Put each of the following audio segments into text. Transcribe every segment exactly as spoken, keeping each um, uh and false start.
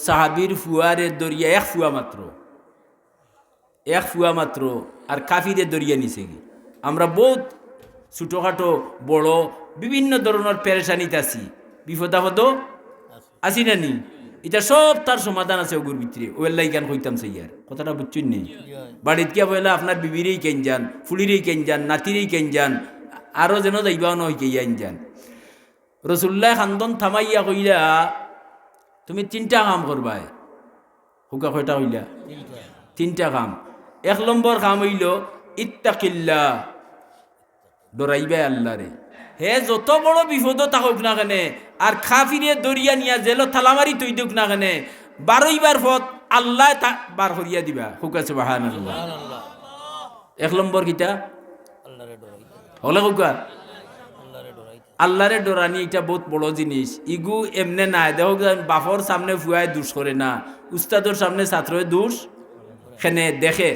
সাহাবীর ফুয়ারে দরিয়া, এক ফুয়া মাত্র, এক ফুয়া মাত্র, আর কাফিরে দরিয়া নিছে গি। আমরা বউত ছোটখাটো বড় বিভিন্ন ধরনর পেরেশানিত আছি, বিপদ আপদও আছি না নি? ইতা সব তার সমাধান আছে অগুর ভিতরে। অউ এরলাগি ইখান কইতাম চাইয়ার, কথাটা বুঝছইন নি? বাড়িত গিয়া পয়লা আপনার বিবিরেই কেন যান, ফুড়িরেই কেন যান, নাতিরেই কেন যান, আরো যেন যাইবা অনো হিকাইয়া আইন যান। রসুলুল্লায় কান্দন থামাইয়া কইলা, "তুমি তিনটা কাম করবায়।" কউক্কা কয়টা কইলা? তিনটা কাম। এক নম্বর কাম অইলো, "ইত্তাকিল্লাহ", ডরাইবায় আল্লারে। হে যত বড় বিপদো থাকউক না কেনে, আর কাফিরে দরিয়া নিয়া জেলো তালা মারি থই দেউক না কেনে, বারইবার পথ আল্লায় তা বার করিয়া দিবা। কউক্কা সুবহানাল্লাহ। এক নম্বর কিতা? আল্লারে ডরাইতা। হকলে কউক্কা। আল্লারে ডরানি ইটা বউত বড় জিনিস। ইগু এমনে নায়। দেখউক্কা, বাপর সামনে ফুয়ায় দুষ করে না, উস্তাদর সামনে ছাত্রয় দুষ কেনে দেখে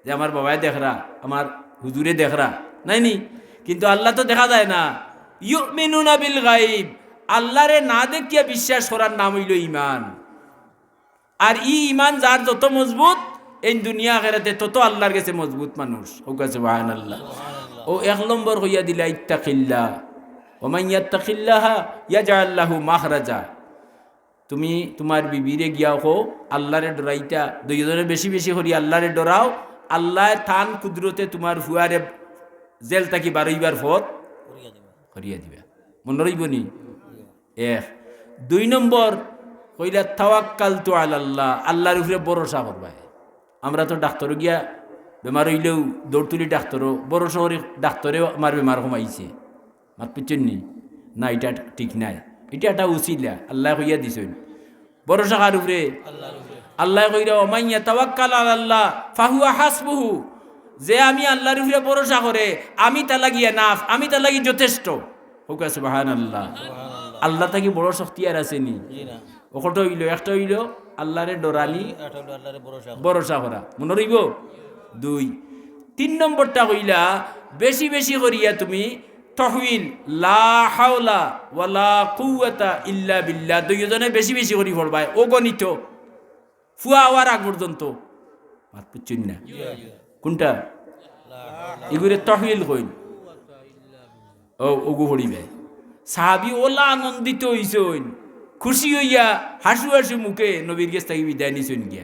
যে আমার বাবায় দেখরা, আমার হুজুরে দেখরা, নায় নি? কিন্তু আল্লা তো দেখা যায় না। ইউমিনুনা বিল গাইব, আল্লারে না দেখিয়া বিশ্বাস করার নাম অইলো ইমান। আর ই ইমান যার যত মজবুত, এইন দুনিয়া আখেরাতে তত আল্লার গেছে মজবুত মানুষ। কউক্কা সুবহানাল্লাহ। অউ এক নম্বর কইয়া দিলা, "ইত্তাকিল্লাহ, ওয়া মান ইয়াত্তাকিল্লাহা ইয়াজআল লাহু মাখরাজা।" তুমি তুমার বিবিরে গিয়া কও, আল্লারে ডরাইতা, দুইওজনে বেশি বেশি করি আল্লারে ডরাও, আল্লায় তান কুদরতে তুমার ফুয়ারে জেল থাকি বারইবার পথ করিয়া দিবা। মনো রইবো নি? এক। দুই নম্বর কইলা, "তাওয়াক্কালতু আলাল্লাহ", আল্লার উপরে ভরসা করবায়। আমরা তো ডাক্তরো গিয়া বেমার অইলেউ দৌড় তুলি ডাক্তরো, ভরসা করি ডাক্তরেও আমার বেমার কমাইছে। মাত বুঝছইন নি? না, ইটা ঠিক নায়। ইটা একটা উছিলা, আল্লায় কইয়া দিছইন। ভরসা কার উপরে? আল্লায় কইরা, "ওয়া মান ইয়াতাওয়াক্কাল আলাল্লাহ ফাহুয়া হাসবুহু।" যে আমি আল্লার উপরে ভরসা করে, আমি তার লাগি এনাফ, আমি তার লাগি যথেষ্ট। কউক্কা সুবহানাল্লাহ। আল্লা থাকি বড় শক্তি আর আছে নি? জি না। অউ কয়টা অইলো, একটা অইলো আল্লারে ডরানি, একটা অইলো আল্লারে ভরসা করা। ভরসা করা। মনো রইবো? দুই। তিন নম্বরটা কইলা, বেশি বেশি করিয়া তুমি তহবিল, লা হাওলা ওয়ালা কুওয়াতা ইল্লা বিল্লাহ, দুইওজনে বেশি বেশি করি পড়বায়, অগণিত। ফুয়া অওয়ার আগ পর্যন্ত। মাত বুঝছইন না? কুনটা? ইগুরে তহবিল কইন। অউ, অগু পড়িবায়। সাহাবী অলা আনন্দিত অইছইন, খুশি অইয়া হাসু হাসু মুখে নবীর গেছ থাকি বিদায় নিছইন গিয়া।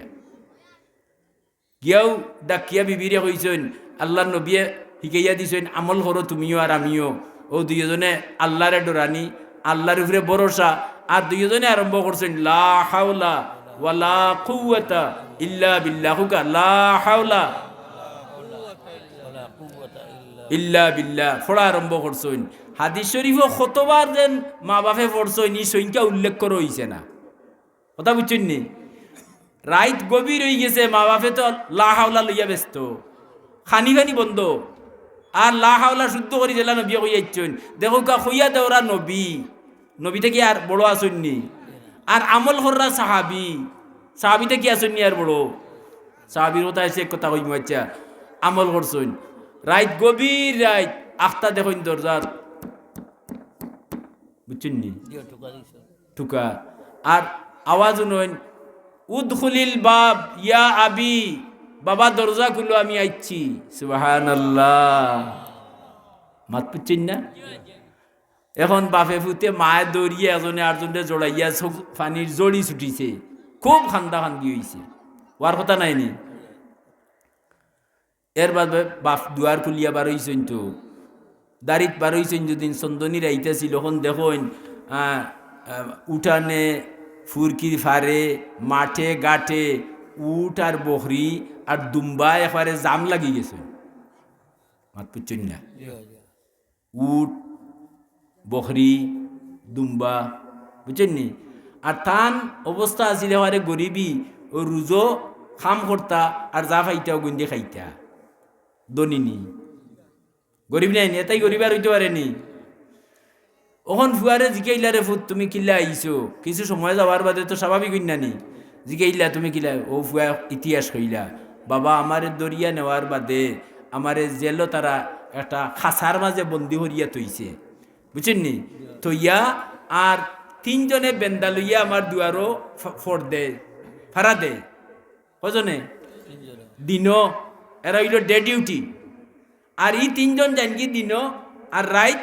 গিয়াউ ডাকিয়া বিবিরে কইছইন, আল্লার নবীয়ে হিকাইয়া দিছইন, "আমল করো তুমিও আর আমিও।" অউ দুইওজনে আল্লারে ডরানি, আল্লার উপরে ভরসা, আর দুইওজনে আরম্ভ করছইন, "লা হাওলা ওয়ালা কুওয়াতা ইল্লা বিল্লাহ।" কউক্কা, "লা হাওলা ইল্লা বিল্লাহ।" পড়া আরম্ভ করছইন। হাদিস শরিফো কতবার যেন মা বাপে পড়ছইন, ই সংখ্যা উল্লেখ করা অইছে না। কথা বুঝছইন নি? রাইত গভীর অইগেছে, মা বাপে তো লা হাওলা লইয়া ব্যস্ত, খানি ফানি বন্ধ। আর লা হাওলা শুদ্ধ করি যেলা নবীয়ে কইয়া আইছইন। দেখউক্কা, কইয়া দেওরা নবী, নবী থাকি আর বড় আছইন নি? আর আমল কররা সাহাবী, সাহাবী থাকি আছইন নি আর বড়? সাহাবীর কথা আইছে, এক কথা কইমু, আইচ্ছা, আমল করছইন। রাইত গভীর রাইত, আখতা দেখইন দরজাত, বুঝছইন নি? জি, ঠুকা দিছে। ঠুকা। আর আওয়াজ হুনইন, "উদখুলিল বাব ইয়া আবি", বাবা দরজা খুলো, আমি আইচ্ছি। সুবহানাল্লাহ। মাত বুঝছইন না? এখন বাপে পুতে মায়ে দৌড়িয়া এজনে আরজনরে জড়াইয়া চউখ ফানির জড়ি ছুটিছে, খুব কান্দা কান্দি অইছে, অওয়ার কথা নায় নি? এর বাদে বাপ দুয়ার খুলিয়া বারইছইন তো, দাড়িত বারইছইন যেদিন চন্দনী রাইত আছিল, অখন দেখইন, আহ, আহ, উঠানে, ফুরকির ফারে, মাঠে ঘাটে উট আর বখরি আর দুম্বা একবারে জাম লাগি গেছে। মাত বুঝছইন না? উট, বখরি, দুম্বা, বুঝছইন নি? আর তান অবস্থা আছিল একেবারে গরিবি, অউ রুজো কাম করতা আর যা পাইতা অগুইনদি খাইতা। ধনী নি? গরিব নায় নি? এতাই গরিব আর অইতে পারে নি? অখন ফুয়ারে জিকাইলা, "রে ফুত, তুমি কিলা আইছো?" কিছু সময় যাওয়ার বাদে তো স্বাভাবিক অইন না নি? জিকাইলা, "তুমি কিলা?" অউ ফুয়ায় ইতিহাস কইলা, "বাবা, আমারে দরিয়া নেওয়ার বাদে আমারে জেলো তারা একটা খাঁচার মাজে বন্দি করিয়া থইছে।" বুঝছইন নি? থইয়া আর তিনজনে বেন্দা লইয়া আমার দুয়ারো ফ-, ফর দেয়, ফারা দেয়। কয়জনে? দিনো। এরা অইলো ডে ডিউটি। আর ই তিনজন যাইনগি দিনো, আর রাইত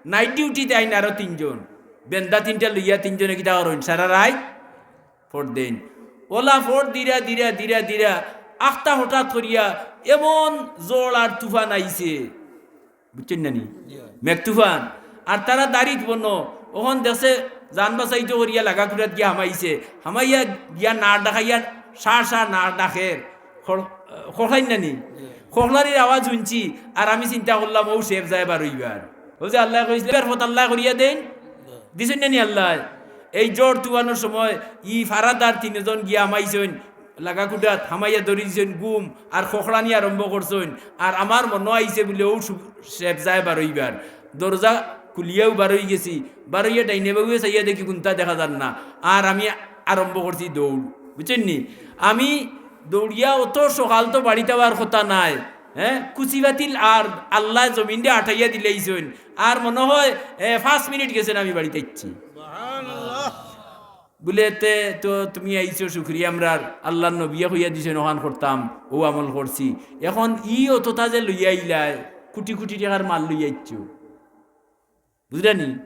নাইট ডিউটিত আইন আরো তিনজন। বেন্দা তিনটা লইয়া তিনজনে কিতা করইন? সারা রাইত ফর দেইন। অলা ফর দিরা, দিরা, দিরা, দিরা, আখতা হঠাৎ করিয়া এমন ঝড় আর তুফান আইছে, বুঝছইন না নি? মেঘ তুফান। আর তারা দাড়িত বনো, অখন দেখছে জান বাচাইতো করিয়া লাগা কুটাত গিয়া হামাইছে। হামাইয়া গিয়া নার ডাকাইয়া, সার সার নার ডাকের। খড়-, খড়খাইন না নি? খড়খানির আওয়াজ হুনছি, আর আমি চিন্তা করলাম, অউ শেফ যায় বারইবার। অউ যে আল্লায় কইছলা, এবার ফত আল্লায় করিয়া দেইন, দিছইন না নি আল্লায়? এই ঝড় তুফানর সময় ই ফারাদার তিনজন গিয়া হামাইছইন লাগা কুটাত, হামাইয়া ধরি দিছইন গুম, আর খড়খানি আরম্ভ করছইন। আর আমার মনো আইছে বুলে অউ শু-, শেফ যায় বারইবার। দরজা খুলিয়াউ বারই গেছি, বারইয়া ডাইনে বাউয়ে চাইয়া দেখি কুন্তা দেখা যার না। আর আমি আরম্ভ করছি দৌড়, বুঝছইন নি? আমি দৌড়িয়া অত সকাল তো বাড়িত আওয়ার কথা নায়, হ্যাঁ, কুচিবাতিল আর আল্লায় জমিনরে আটাইয়া দিলাইছইন। আর মনো হয়, এ, পাঁচ মিনিট গেছে না আমি বাড়িত আইছি। বুলে, "তে তো তুমি আইছো শুকরিয়া, আমরার আল্লার নবিয়ে কইয়া দিছইন অখান করতাম, অউ আমল করছি। অখন ই অততা যে লইয়া আইলায়, কুটি কুটি টেকার মাল লইয়া আইছো।" বুঝলা নি?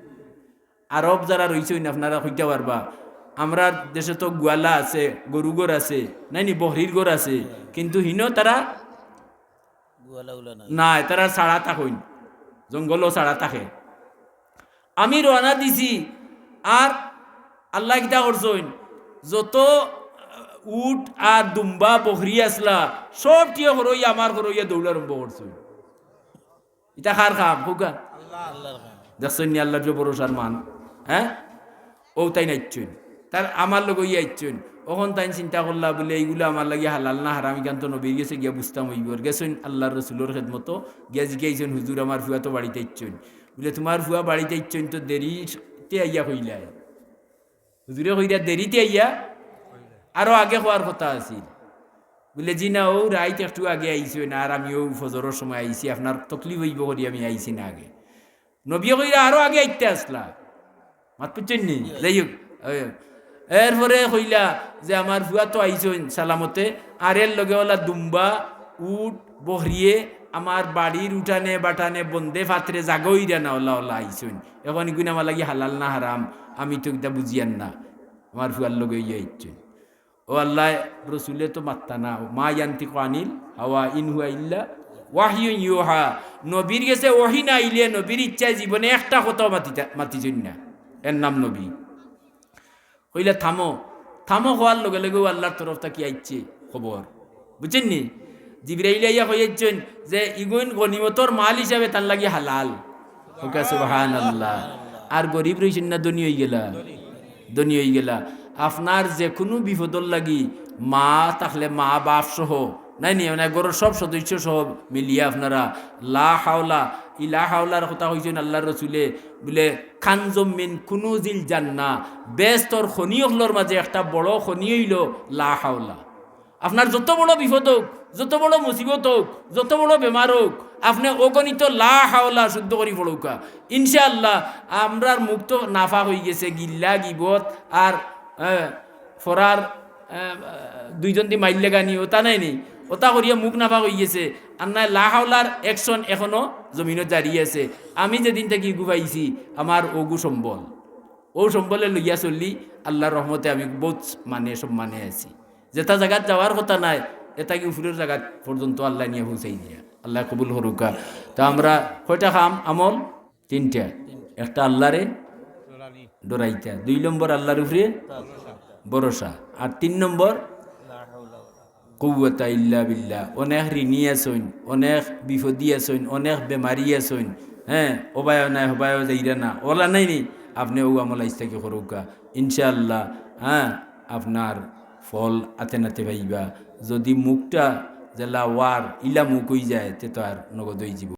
আরব যারা রইছইন আপনারা কইতা পারবা, আমরার দেশে তো গুয়ালা আছে, গরু ঘর আছে, নায় নি, বহরির ঘর আছে, কিন্তু হিনো তারা গুয়ালা উলা নাই। নায়, তারা ছাড়া থাকইন, জঙ্গলো ছাড়া থাকে। আমি রওয়ানা দিছি, আর আল্লায় কিতা করছইন, যত উট আর দুম্বা বহরি আছলা, সবটিয়ে খরইয়া আমার খরইয়া দৌড় আরম্ভ করছইন। ইতা কার কাম? কউক্কা। আল্লাহর কাম। দেখছইন নি আল্লার যে ভরসার মান? হ্যাঁ, অউ তাইন আইছইন, তারা আমার লগে অইয়া আইছইন। অখন তাইন চিন্তা করলা বুলে, "ইগুলা আমার লাগি হালাল না হারাম, ইখান তো নবীর গেছে গিয়া বুঝতাম অইবো।" আর গেছইন আল্লার রসুলর খেদমতো, গিয়া জিকাইছইন, "হুজুর, আমার ফুয়া তো বাড়িত আইছইন।" বুলে, "তুমার ফুয়া বাড়িত আইছইন তো দেরিতে আইয়া কইলায়।" হুজুরে কইরা দেরিতে আইয়া, আরো আগে কওয়ার কথা আছিল। বুলে, "জি না, অউ রাইত একটু আগে আইছইন, আর আমি অউ ফজরর সময় আইছি, আপনার তকলিফ অইবো করি আমি আইছি না আগে।" নবিয়ে কইরা আরো আগে আইতা আছলা, মাত বুঝছইন নি? যাই হোক, এরপরে কইলা যে, "আমার ফুয়া তো আইছইন সালামতে, আর এর লগে অলা দুম্বা, উট, বহরিয়ে আমার বাড়ির উঠানে বাটানে বন্দে ফাতরে জাগা অইরা না, অলা অলা আইছইন। অখন ইগুন আমার লাগি হালাল না হারাম, আমি তো ইতা বুঝিয়ার না, আমার ফুয়ার লগে অইয়া আইছইন।" ও আল্লায় রসুলে তো মাততা না, "মা ইয়ান্তিকু আনিল হাওয়া ইন হুয়া ইল্লা ওয়াহয়ুন ইউহা।" নবীর গেছে ওহি না আইলে নবীর ইচ্ছায় জীবনে একটা কথাও মাতিতা-, মাতিছইন না। এর নাম নবী। কইলা, "থামো, থামো" কওয়ার লগে লগেউ আল্লার তরফ থাকি আইছে খবর, বুঝছইন নি? জিবরাইল আইয়া কইয়াইছইন যে, "ইগুন গনিমতর মাল হিসাবে তান লাগি হালাল।" কউক্কা সুবহানাল্লাহ। আর গরিব রইছইন না ধনী অইগেলা? ধনী অইগেলা। আপনার যেকুনু বিপদর লাগি মা থাকলে মা বাপ সহ, নায় নি, মানে ঘরর সব সদস্য সহ মিলিয়া আপনারা লা হাওলা, ই লা হাওলার কথা কইছইন আল্লার রসুলে, বুলে, "কানজুম মিন কুনুজিল জান্নাহ", বেহেস্তর খনি অকলর মাঝে একটা বড় খনি অইলো লা হাওলা। আপনার যত বড় বিপদ অউক, যত বড় মুসিবত অউক, যত বড় বেমার অউক, আপনে অগণিত লা হাওলা শুদ্ধ করি পড়উক্কা। ইনশাআল্লাহ, আমরার মুখ তো নাপাক অইগেছে, গিল্লা, গিবত আর, এ, ফরার, এ, দুইজন দি মাইর লাগানি, অতা নায় নি? অতা করিয়া মুখ নাপাক অইগেছে। আর নায় লা হাওলার action এখনো জমিনো জারি আছে। আমি যেদিন থাকি ইগু পাইছি, আমার অগু সম্বল। অউ সম্বলে লইয়া চললি, আল্লার রহমতে আমি বউত মানে সম্মানে আছি। যেটা জাগাত যাওয়ার কথা নায়, এটাকে উপরের জাগাত পর্যন্ত আল্লায় নিয়া পৌঁছাই দিয়া। আল্লায় কবুল করউক্কা। তো আমরা কয়টা কাম, আমল? তিনটা। একটা আল্লারে ডরাইতা, দুই নম্বর আল্লার উপরে ভরসা, আর তিন নম্বর কুওয়াতা ইল্লা বিল্লাহ। অনেক ঋণী আছইন, অনেক বিপদী আছইন, অনেক বেমারি আছইন, হ্যাঁ, অবায়ও নাই, হবায়ও যাইরা না, অলা নায় নি? আপনে অউ আমল আইজ থাকি করউক্কা, ইনশাআল্লাহ, হ্যাঁ, আপনার ফল আতে নাতে পাইবা। যদি মুখটা যেলা ওয়ার ইলা মুখ অইযায়, তে তো আর নগদ অইযিবো।